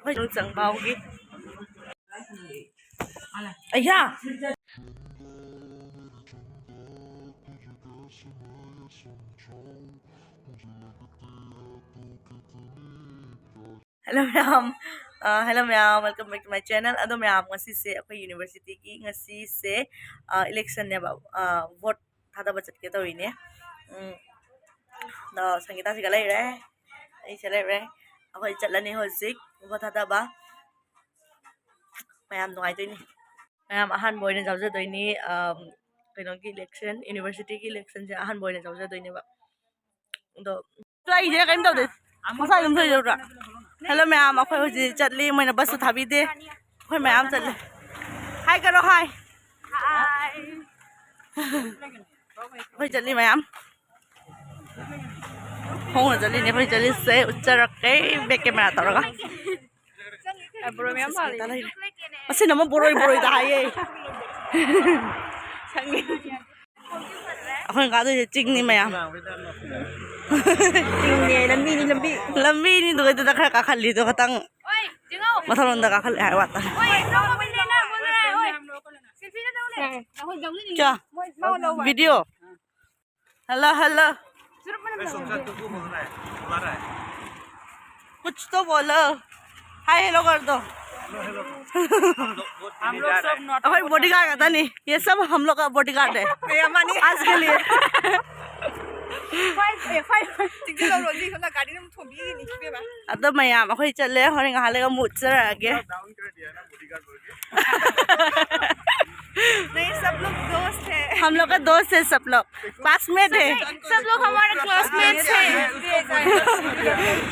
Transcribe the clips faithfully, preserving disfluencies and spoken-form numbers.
ꯑꯩꯈꯣꯏ ꯆꯪꯕꯥꯎꯒꯤ ꯑꯩꯌꯥ꯫ Hello ꯃꯌꯥꯝ꯫ ꯑ, hello ꯃꯌꯥꯝ, welcome back to my channel. ꯑꯗꯣ ꯃꯌꯥꯝ, ꯉꯁꯤꯁꯦ ꯑꯩꯈꯣꯏ universityꯒꯤ ꯉꯁꯤꯁꯦ, ꯑ, electionꯅꯦꯕ, ꯑ, vote ꯊꯥꯗꯕ ꯆꯠꯀꯦ ꯇꯧꯔꯤꯅꯦ꯫ ꯎꯝ, ꯑꯗꯣ ꯁꯪꯒꯤꯇꯥꯁꯤꯒ ꯂꯩꯔꯦ, ꯑꯩꯁꯦ ꯂꯩꯔꯦ꯫ ꯑꯩꯈꯣꯏ ꯆꯠꯂꯅꯤ ꯍꯧꯖꯤꯛ vote ꯊꯥꯗꯕ꯫ ꯃꯌꯥꯝ ꯅꯨꯡꯉꯥꯏꯗꯣꯏꯅꯤ꯫ ꯃꯌꯥꯝ ꯑꯍꯥꯟꯕ ꯑꯣꯏꯅ ꯌꯥꯎꯖꯗꯣꯏꯅꯤ, ꯑꯝ, ꯀꯩꯅꯣꯒꯤ election, universityꯒꯤ electionꯁꯦ ꯑꯍꯥꯟꯕ ꯑꯣꯏꯅ ꯌꯥꯎꯖꯗꯣꯏꯅꯦꯕ꯫ ꯑꯗꯣ ꯑꯩꯁꯦ ꯀꯩꯝ ꯇꯧꯗꯦ, ꯃꯁꯥ ꯑꯗꯨꯝ ꯊꯣꯛꯏ ꯇꯧꯗ꯭ꯔꯥ? Hello ꯃꯌꯥꯝ, ꯑꯩꯈꯣꯏ ꯍꯧꯖꯤꯛ ꯆꯠꯂꯤ, ꯃꯣꯏꯅ busꯁꯨ ꯊꯥꯕꯤꯗꯦ, ꯑꯩꯈꯣꯏ ꯃꯌꯥꯝ ꯆꯠꯂꯤ꯫ Hi ꯀꯔꯣ, hi꯫ ꯑꯩꯈꯣꯏ ꯆꯠꯂꯤ ꯃꯌꯥꯝ, ꯈꯣꯡꯅ ꯆꯠꯂꯤꯅꯦ ꯑꯩꯈꯣꯏ ꯆꯠꯂꯤꯁꯦ꯫ ꯎꯠꯆꯔꯛꯀꯦ back camera ꯇꯧꯔꯒ꯫ ꯕꯣꯔꯣꯏ ꯃꯌꯥꯝ ꯄꯥꯜꯂꯤ꯫ ꯑꯁꯤꯅ ꯑꯃꯨꯛ ꯕꯣꯔꯣꯏ ꯕꯣꯔꯣꯏꯗ ꯍꯥꯏꯌꯦ꯫ ꯁꯪꯉꯦ꯫ ꯑꯩꯈꯣꯏꯅ ꯀꯥꯗꯣꯏꯁꯦ ꯆꯤꯡꯅꯤ ꯃꯌꯥꯝ꯫ ꯆꯤꯡꯅꯦ, ꯂꯝꯕꯤꯅꯤ, ꯂꯝꯕꯤ꯫ ꯂꯝꯕꯤꯅꯤ, ꯑꯗꯨꯒ ꯑꯗꯨꯗ ꯈꯔ ꯀꯥꯈꯠꯂꯤ, ꯑꯗꯨ ꯈꯇꯪ ꯃꯊꯛꯂꯣꯝꯗ ꯀꯥꯈꯠꯂꯤ ꯍꯥꯏ ꯋꯥꯇ꯫ क्या? वीडियो। Hello, hello. कुछ तो बोलो। हाय हेलो कर दो। हम लोग सब not, अबे बॉडीगार्ड आता नहीं, ये सब हम लोग का बॉडीगार्ड है। ये मानी। आज के लिए। फाइव, ए, फाइव। टिकट लो, रोजी, हम लोग गाड़ी में थोड़ी नहीं, नहीं, नहीं, नहीं। ꯑꯗꯣ ꯃꯌꯥꯝ ꯑꯩꯈꯣꯏ ꯆꯠꯂꯦ, ꯍꯣꯔꯦꯟ ꯉꯥꯏꯍꯥꯛ ꯂꯩꯔꯒ ꯑꯃꯨꯛ ꯎꯠꯆꯔꯛꯑꯒꯦ꯫ नहीं, सब लोग दोस्त है। हम लोग का दोस्त है सब लोग, क्लासमेट है। सब लोग हमारे क्लासमेट्स हैं।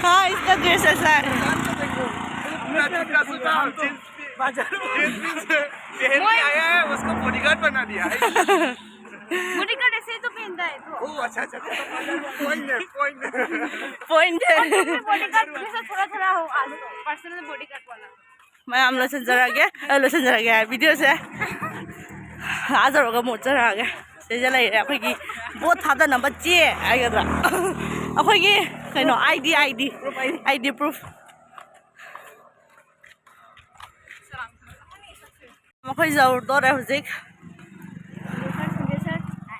हाँ, इसका ड्रेस ऐसा है। जिस दिन से पहन के आया है, उसको बॉडीगार्ड बना दिया है। बॉडीगार्ड ऐसे ही तो पहनता है तो। ओ, अच्छा, अच्छा, अच्छा। पॉइंट है, पॉइंट है। पॉइंट है। बॉडीगार्ड जैसा थोड़ा थोड़ा हो आज तो, पर्सनल बॉडीगार्ड वाला। ꯃꯌꯥꯝ ꯂꯣꯏꯁꯤꯟꯖꯔꯒꯦ, ꯑ, ꯂꯣꯏꯁꯤꯟꯖꯔꯒꯦ ꯍꯥꯏ, ꯚꯤꯗꯤꯑꯣꯁꯦ ꯑꯥ ꯌꯧꯔꯒ ꯑꯃꯨꯛ ꯎꯠꯆꯔꯛꯑꯒꯦ꯫ ꯁꯤꯗ ꯂꯩꯔꯦ ꯑꯩꯈꯣꯏꯒꯤ ꯚꯣꯠ ꯊꯥꯗꯅꯕ ꯆꯦ ꯍꯥꯏꯒꯗ꯭ꯔꯥ, ꯑꯩꯈꯣꯏꯒꯤ ꯀꯩꯅꯣ, ID, ID꯫ ID proof꯫ ꯃꯈꯣꯏ ꯌꯧꯗꯣꯔꯦ ꯍꯧꯖꯤꯛ꯫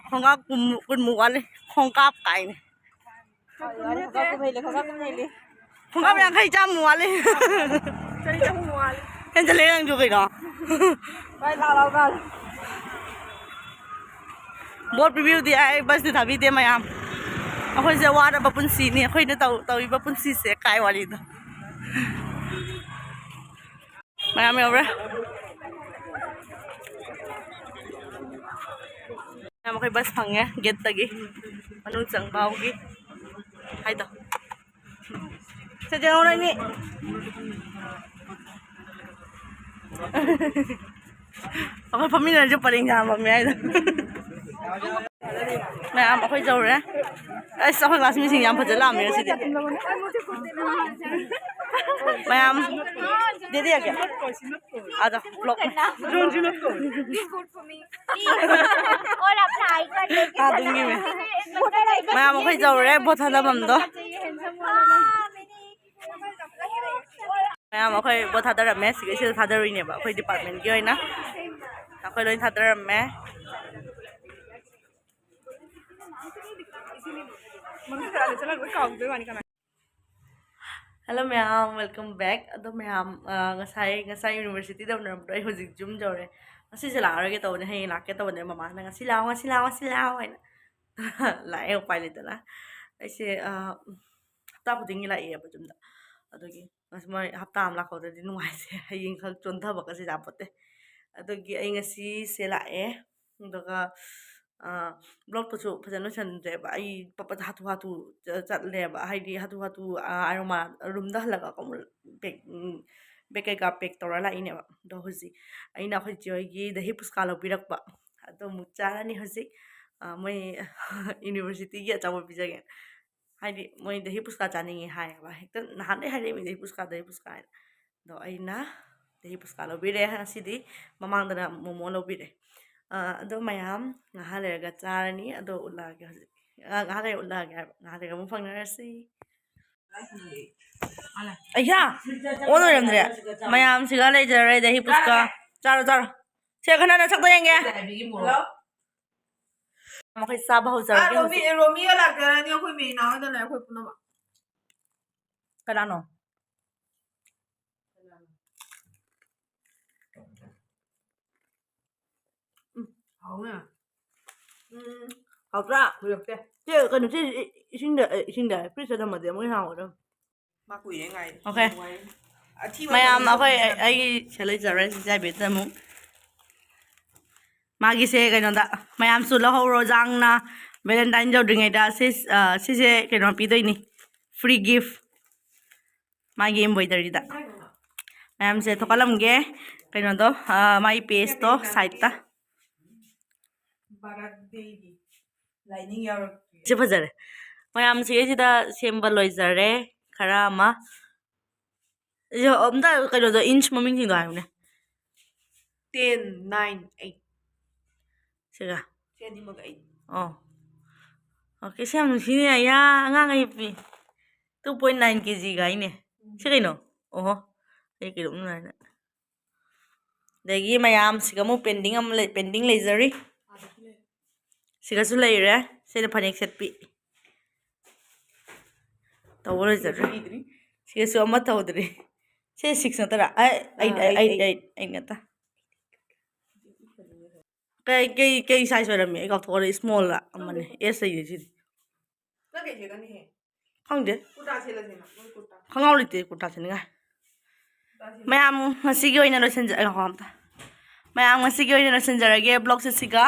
ꯈꯣꯡꯀꯥꯞ ꯀꯨꯟꯃꯨꯛ, ꯀꯨꯟꯃꯨꯛ ꯋꯥꯠꯂꯤ꯫ ꯈꯣꯡꯀꯥꯞ ꯀꯥꯏꯅꯦ꯫ ꯈꯣꯡꯀꯥꯞ ꯌꯥꯡꯈꯩ ꯆꯥꯝꯃꯨꯛ ꯋꯥꯠꯂꯤ꯫ ꯍꯦꯟꯖꯜꯂꯦ ꯅꯪꯁꯨ ꯀꯩꯅꯣ꯫ ꯚꯣꯠ ꯄꯤꯕꯤꯌꯨꯗꯤ ꯍꯥꯏ, ꯕꯁꯇꯤ ꯊꯥꯕꯤꯗꯦ ꯃꯌꯥꯝ꯫ ꯑꯩꯈꯣꯏꯁꯦ ꯋꯥꯔꯕ ꯄꯨꯟꯁꯤꯅꯤ, ꯑꯩꯈꯣꯏꯅ ꯇꯧ-, ꯇꯧꯔꯤꯕ ꯄꯨꯟꯁꯤꯁꯦ ꯀꯥꯏ ꯋꯥꯔꯤꯗꯣ꯫ ꯃꯌꯥꯝ ꯌꯧꯔꯦ꯫ ꯃꯌꯥꯝ ꯑꯩꯈꯣꯏ ꯕꯁ ꯐꯪꯉꯦ ꯒꯦꯠꯇꯒꯤ꯫ ꯃꯅꯨꯡ ꯆꯪꯕ ꯍꯧꯒꯤ ꯍꯥꯏꯗꯣ꯫ ꯁꯦ, ꯌꯦꯡꯍꯧꯔꯣ ꯏꯅꯦ꯫ ꯑꯩꯈꯣꯏ ꯐꯝꯃꯤꯟꯅꯔꯁꯨ ꯄꯔꯦꯡ ꯁꯥꯅ ꯐꯝꯃꯦ ꯍꯥꯏꯗꯣ꯫ ꯃꯌꯥꯝ ꯑꯩꯈꯣꯏ ꯌꯧꯔꯦ꯫ ꯑꯁ, ꯑꯩꯈꯣꯏ classmate ꯁꯤꯡ ꯌꯥꯝ ꯐꯖ ꯂꯥꯛꯑꯝꯃꯦ ꯉꯁꯤꯗꯤ꯫ ꯃꯌꯥꯝ, ꯗꯦꯗꯤ ꯌꯥꯀꯦ? ꯑꯗꯣ, vlog꯫ ꯃꯌꯥꯝ ꯑꯩꯈꯣꯏ ꯌꯧꯔꯦ ꯚꯣꯠ ꯊꯥꯗꯐꯝꯗꯣ꯫ ꯃꯌꯥꯝ ꯑꯩꯈꯣꯏ ꯚꯣꯠ ꯊꯥꯗꯔꯝꯃꯦ, ꯁꯤꯒꯩꯁꯤꯗ ꯊꯥꯗꯔꯨꯏꯅꯦꯕ ꯑꯩꯈꯣꯏ department ꯀꯤ ꯑꯣꯏꯅ꯫ ꯑꯩꯈꯣꯏ ꯂꯣꯏ ꯊꯥꯗꯔꯝꯃꯦ꯫ Hello ꯃꯌꯥꯝ, welcome back꯫ ꯑꯗꯣ ꯃꯌꯥꯝ, ꯑ, ꯉꯁꯥꯏ, ꯉꯁꯥꯏ university ꯗ ꯎꯅꯔꯝꯕꯗꯣ ꯑꯩ ꯍꯧꯖꯤꯛ ꯌꯨꯝ ꯌꯧꯔꯦ꯫ ꯉꯁꯤꯁꯦ ꯂꯥꯛꯑꯔꯣꯏꯒꯦ ꯇꯧꯕꯅꯦ, ꯍꯌꯦꯡ ꯂꯥꯛꯀꯦ ꯇꯧꯕꯅꯦ꯫ ꯃꯃꯥꯅ "ꯉꯁꯤ ꯂꯥꯛꯑꯣ, ꯉꯁꯤ ꯂꯥꯛꯑꯣ, ꯉꯁꯤ ꯂꯥꯛꯑꯣ" ꯍꯥꯏꯅ꯫ ꯂꯥꯛꯑꯦ, ꯎꯄꯥꯏ ꯂꯩꯇꯅ꯫ ꯑꯩꯁꯦ, ꯑ, ꯍꯞꯇꯥ ꯈꯨꯗꯤꯡꯒꯤ ꯂꯥꯛꯑꯦꯕ ꯌꯨꯝꯗ꯫ ꯑꯗꯨꯒꯤ ꯉꯁꯤ ꯃꯣꯏ ꯍꯞꯇꯥ ꯑꯃ ꯂꯥꯛꯍꯧꯗ꯭ꯔꯗꯤ ꯅꯨꯡꯉꯥꯏꯇꯦ꯫ ꯍꯌꯦꯡ ꯈꯛ ꯆꯣꯟꯊꯕꯒꯁꯦ ꯌꯥꯄꯣꯠꯇꯦ꯫ ꯑꯗꯨꯒꯤ ꯑꯩ ꯉꯁꯤꯁꯦ ꯂꯥꯛꯑꯦ꯫ ꯑꯗꯨꯒ, ꯑ, vlog ꯇꯨꯁꯨ ꯐꯖꯅ ꯂꯣꯏꯁꯟꯗ꯭ꯔꯦꯕ꯫ ꯑꯩ ꯄꯠ ꯄꯠ ꯍꯥꯊꯨ ꯍꯥꯊꯨ ꯆ-, ꯆꯠꯂꯦꯕ꯫ ꯍꯥꯏꯗꯤ ꯍꯥꯊꯨ ꯍꯥꯊꯨ, ꯑ, ꯑꯥꯏꯔꯣ ꯃꯥ-, room ꯗ ꯍꯜꯂꯒ ꯑꯃꯨꯛ pack, ꯎꯝ, bag ꯀꯩꯀꯥ pack ꯇꯧꯔ ꯂꯥꯛꯏꯅꯦꯕ꯫ ꯑꯗꯣ ꯍꯧꯖꯤꯛ ꯑꯩꯅ ꯑꯩꯈꯣꯏ ꯆꯦ ꯍꯣꯏꯒꯤ ꯗꯍꯤ ꯄꯨꯁꯀꯥ ꯂꯧꯕꯤꯔꯛꯄ꯫ ꯑꯗꯣ ꯑꯃꯨꯛ ꯆꯥꯔꯅꯤ ꯍꯧꯖꯤꯛ꯫ ꯑ, ꯃꯣꯏ university ꯒꯤ ꯑꯆꯥꯄꯣꯠ ꯄꯤꯖꯒꯦ꯫ ꯍꯥꯏꯗꯤ ꯃꯣꯏ ꯗꯍꯤ ꯄꯨꯁꯀꯥ ꯆꯥꯅꯤꯡꯉꯦ ꯍꯥꯏꯌꯦꯕ꯫ ꯍꯦꯛꯇ ꯅꯍꯥꯟꯗꯩ ꯍꯥꯏꯔꯛꯏ "ꯗꯍꯤ ꯄꯨꯁꯀꯥ, ꯗꯍꯤ ꯄꯨꯁꯀꯥ" ꯍꯥꯏꯅ꯫ ꯑꯗꯣ ꯑꯩꯅ ꯗꯍꯤ ꯄꯨꯁꯀꯥ ꯂꯧꯕꯤꯔꯦ ꯉꯁꯤꯗꯤ꯫ ꯃꯃꯥꯡꯗꯅ ꯃꯣꯃꯣ ꯂꯧꯕꯤꯔꯦ꯫ ꯑ, ꯑꯗꯣ ꯃꯌꯥꯝ ꯉꯥꯏꯍꯥꯛ ꯂꯩꯔꯒ ꯆꯥꯔꯅꯤ꯫ ꯑꯗꯣ ꯎꯠꯂꯛꯑꯒꯦ ꯍꯧꯖꯤꯛ꯫ ꯉꯥꯏꯍꯥꯛ ꯂꯩꯔ ꯎꯠꯂꯛꯑꯒꯦ ꯍꯥꯏꯕ꯫ ꯉꯥꯏꯍꯥꯛ ꯂꯩꯔꯒ ꯑꯃꯨꯛ ꯐꯪꯅꯔꯁꯤ꯫ ꯑꯩꯌꯥ! ꯑꯣꯟ ꯑꯣꯏꯔꯝꯗ꯭ꯔꯦ꯫ ꯃꯌꯥꯝꯁꯤꯒ ꯂꯩꯖꯔꯦ, ꯗꯍꯤ ꯄꯨꯁꯀꯥ꯫ ꯆꯥꯔꯣ, ꯆꯥꯔꯣ꯫ ꯁꯦ, ꯈꯅꯥ, ꯅꯁꯛꯇꯣ ꯌꯦꯡꯒꯦ꯫ ꯍꯜꯂꯣ? ꯃꯈꯣꯏ ꯆꯥꯕ ꯍꯧꯖꯔꯒꯦ ꯍꯧꯖꯤꯛ꯫ ꯔꯣꯃꯤꯒ ꯂꯥꯛꯆꯔꯅꯤ, ꯑꯩꯈꯣꯏ ꯃꯤ ꯏꯅꯥꯎ ꯍꯣꯏꯗ ꯂꯩ, ꯑꯩꯈꯣꯏ ꯄꯨꯝꯅꯃꯛ꯫ ꯀꯅꯥꯅꯣ? ꯎꯝ, ꯍꯥꯎꯅꯦ꯫ ꯎꯝ, ꯍꯥꯎꯇ꯭ꯔꯥ? ꯀꯨꯏꯔꯛꯇꯦ꯫ ꯁꯤ ꯀꯩꯅꯣ, ꯁꯤ ꯏꯁꯤꯡꯗ, ꯑꯦ, ꯏꯁꯤꯡꯗ, ꯐ꯭ꯔꯤꯖꯇ ꯊꯝꯃꯗꯤ ꯑꯃꯨꯛ ꯍꯦꯟꯅ ꯍꯥꯎꯒꯗꯕꯅꯤ꯫ ꯃꯥ ꯀꯨꯏꯔꯦ ꯉꯥꯏ-, OK꯫ ꯉꯥꯏ-, ꯑꯊꯤꯕ ꯃꯌꯥꯝ ꯃꯇꯝꯗ ꯑꯩꯈꯣꯏ, ꯁꯨꯝ ꯑꯩꯒꯤ ꯁꯦ ꯂꯩꯖꯔꯦ, ꯁꯤ ꯆꯥꯏꯕꯤꯗ ꯑꯃꯨꯛ꯫ ꯃꯥꯒꯤꯁꯦ ꯀꯩꯅꯣꯗ, ꯃꯌꯥꯝꯁꯨ ꯂꯧꯍꯧꯔꯣ, ꯖꯥꯡꯅ Valentine ꯌꯧꯗ꯭ꯔꯤꯉꯩꯗ ꯁꯤ, ꯑ, ꯁꯤꯁꯦ ꯀꯩꯅꯣ ꯄꯤꯗꯣꯏꯅꯤ, free gift꯫ ꯃꯥꯒꯤ embroideryꯗ꯫ ꯃꯌꯥꯝꯁꯦ ꯊꯣꯛꯍꯜꯂꯝꯒꯦ꯫ ꯀꯩꯅꯣꯗꯣ, ꯑ, ꯃꯥꯒꯤ pageꯇꯣ sideꯇ꯫ ꯚꯥꯔꯠ ꯗꯦꯒꯤ ꯂꯥꯏꯅꯤꯡ ꯌꯥꯎꯔꯛꯇ꯭ꯔꯤ꯫ ꯁꯤ ꯐꯖꯔꯦ꯫ ꯃꯌꯥꯝꯁꯤꯒꯩꯁꯤꯗ ꯁꯦꯝꯕ ꯂꯣꯏꯖꯔꯦ꯫ ꯈꯔ ꯑꯃ꯫ ꯑꯝꯇ ꯀꯩꯅꯣꯗꯣ, inch ꯃꯃꯤꯡꯁꯤꯡꯗꯣ ꯍꯥꯏꯌꯨꯅꯦ꯫ Ten, nine, eight꯫ ꯁꯤꯒ? ꯁꯤ ꯑꯅꯤꯃꯛ eight꯫ ꯑꯣ꯫ OK, ꯁꯤ ꯌꯥꯝ ꯅꯨꯡꯁꯤꯅꯦ꯫ ꯑꯌꯥ, ꯑꯉꯥꯡ ꯑꯄꯤꯛꯄꯤ꯫ Two point nine KG ꯒꯥꯏꯅꯦ꯫ ꯎꯝ꯫ ꯁꯤ ꯀꯩꯅꯣ? ꯑꯣꯍꯣ꯫ ꯑꯩ ꯀꯩꯅꯣꯝ ꯅꯥꯏꯅ꯫ ꯑꯗꯒꯤ ꯃꯌꯥꯝꯁꯤꯒ ꯑꯃꯨꯛ pending ꯑꯃ ꯂꯩ, pending ꯂꯩꯖꯔꯤ꯫ ꯁꯤꯒꯁꯨ ꯂꯩꯔꯦ꯫ ꯁꯤꯅ ꯐꯅꯦꯛ ꯁꯦꯠꯄꯤ꯫ ꯇꯧꯕ ꯂꯣꯏꯖꯔꯦ꯫ ꯁꯤꯒꯁꯨ ꯑꯃ ꯇꯧꯗ꯭ꯔꯤ꯫ ꯁꯤ six ꯅꯠꯇ꯭ꯔꯥ? ꯑꯩ, ꯑꯩ, ꯑꯥ, ꯑꯩ, eight, ꯑꯩ, eight꯫ Eight, eight ꯅꯠꯇ꯫ ꯀꯩ, ꯀꯩ, ꯀꯩ size ꯑꯣꯏꯔꯝꯃꯤ? ꯑꯩ ꯀꯥꯎꯊꯣꯛꯈ꯭ꯔꯦ꯫ Small ꯂ ꯑꯃꯅꯦ꯫ ꯈꯪꯗꯦ꯫ S ꯂꯩꯌꯦ ꯁꯤꯗꯤ꯫ ꯅꯪ ꯀꯩ ꯁꯦꯠꯀꯅꯤ? ꯈꯪꯗꯦ꯫ ꯀꯨꯔꯇꯥ ꯁꯦꯠꯂꯁꯦꯅ, ꯃꯣꯏ ꯀꯨꯔꯇꯥ꯫ ꯈꯪꯒꯥꯎ ꯂꯩꯇꯦ ꯀꯨꯔꯇꯥ ꯁꯦꯠꯅꯤꯡꯉꯥꯏ꯫ ꯀꯨꯔꯇꯥ ꯁꯦꯠꯂꯁꯦ꯫ ꯃꯌꯥꯝ ꯉꯁꯤꯒꯤ ꯑꯣꯏꯅ ꯂꯣꯏꯁꯤꯟꯖ-, ꯑ, ꯉꯥꯏꯈꯣ ꯑꯝꯇ꯫ ꯃꯌꯥꯝ ꯉꯁꯤꯒꯤ ꯑꯣꯏꯅ ꯂꯣꯏꯁꯤꯟꯖꯔꯒꯦ vlogꯁꯦ ꯁꯤꯒ꯫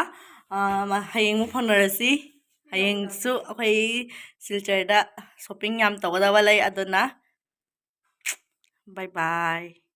ꯑ, ꯃ-, ꯍꯌꯦꯡ ꯑꯃꯨꯛ ꯐꯪꯅꯔꯁꯤ꯫ ꯍꯌꯦꯡꯁꯨ ꯑꯩꯈꯣꯏ ꯁꯤꯜꯆꯔꯗ shopping ꯌꯥꯝ ꯇꯧꯒꯗꯕ ꯂꯩ, ꯑꯗꯨꯅ bye bye꯫